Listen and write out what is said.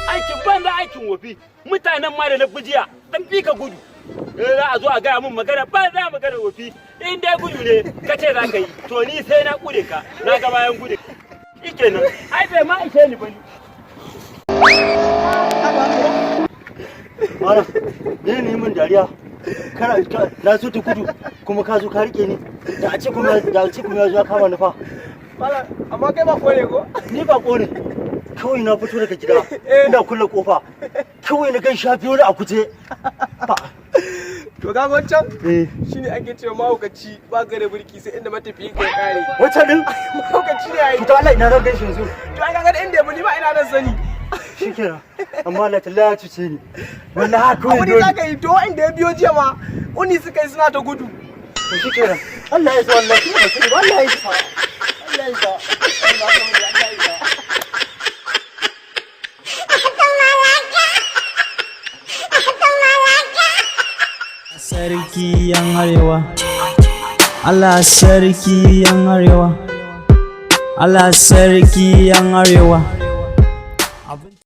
Aikin banza, aikin wofi. Mutanen ma da na bujiya dan fi ka gudu. In za a zo a gaya min magana ba za magana wofi. In dai gudu ne ka ce za ka yi, to ni sai na kure ka, na ga bayan gudu shikenan. Ai bai ma ishe ni bane. Mara, ne ne min dariya. Kana na so ta gudu kuma ka zo ka rike ni. Da a ce kuma ya zo ya kama ni fa. Malam, amma kai ba kore ko? Ni ba ne. Kawai na fito daga gida. Ina kulle kofa. Kawai na gan shafi wani a kuje. Ba. To ga wancan? Eh. Shine ake cewa mahaukaci ba ga da burki sai inda matafiyin ka ya kare. Wancan din? Mahaukaci ne ai. To Allah, ina zan gan shi yanzu? To ai kaga da inda ya bi, ni ma ina nan sani. Shikenan. Amma Allah ta ya cuce ni. Wallahi kawai Abu ne dole. za ka yi to inda ya biyo jiya ma uni suka yi suna ta gudu. To shikenan. Allah ya sa, wallahi ba sani ba. Allah ya sa. Allah ya sa. Allah ya sa. Allah ya sa. Sarki yan arewa, Allah sarki yan arewa, Allah sarki yan arewa.